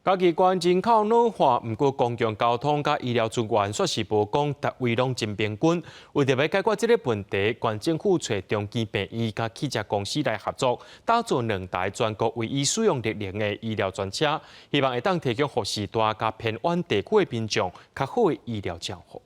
嘉義縣人口老化，毋過公共交通佮醫療資源煞是無講逐位攏真平均。為著欲解決這个問題，縣政府揣長庚病院佮汽車公司來合作，打造兩台全國唯一使用綠能的醫療專車，希望會當提供予序大佮偏遠地區的民眾較好的醫療照護。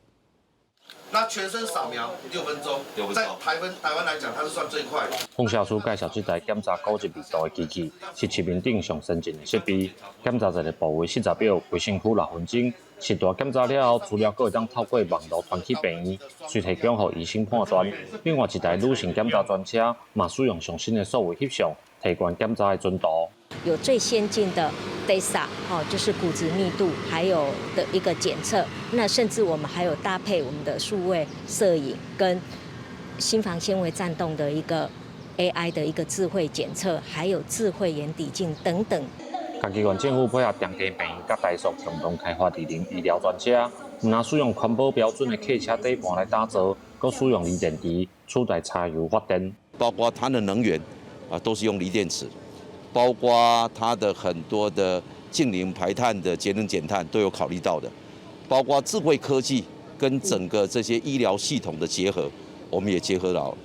那全身掃描6分鐘，在台灣來講，它是算最快的。放射師介紹這台檢查骨質密度的機器，是市面頂上先進的設備。檢查一个部位40秒，規身軀6分鐘。實彈檢查了後，資料閣會當透過網路傳去病院，隨提供予醫生判斷。另外一台女性檢查專車，嘛使用上新的數位翕相，提懸檢查的準度。有最先進的 DEXA，哦，就是骨質密度，還有的一個檢測。那甚至我們還有搭配我們的數位攝影跟心房纖維顫動的一個 AI 的一個智慧檢測，還有智慧眼底鏡等等。嘉義縣政府配合長庚病院佮台塑共同開發智能醫療專車，毋但使用環保標準的客車底盤來打造，閣使用鋰電池取代柴油發電。包括它的能源啊，都是用鋰電池。包括它的很多的淨零排碳的節能減碳都有考慮到的，包括智慧科技跟整個這些醫療系統的結合，我們也結合到。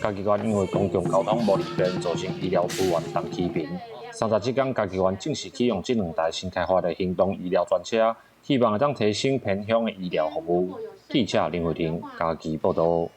嘉義縣因為公共交通無利便，造成醫療資源同期貧。37工，嘉義縣正式啟用這兩台新開發的行動醫療專車，希望會當提升偏鄉的醫療服務。記者林慧婷嘉義報道。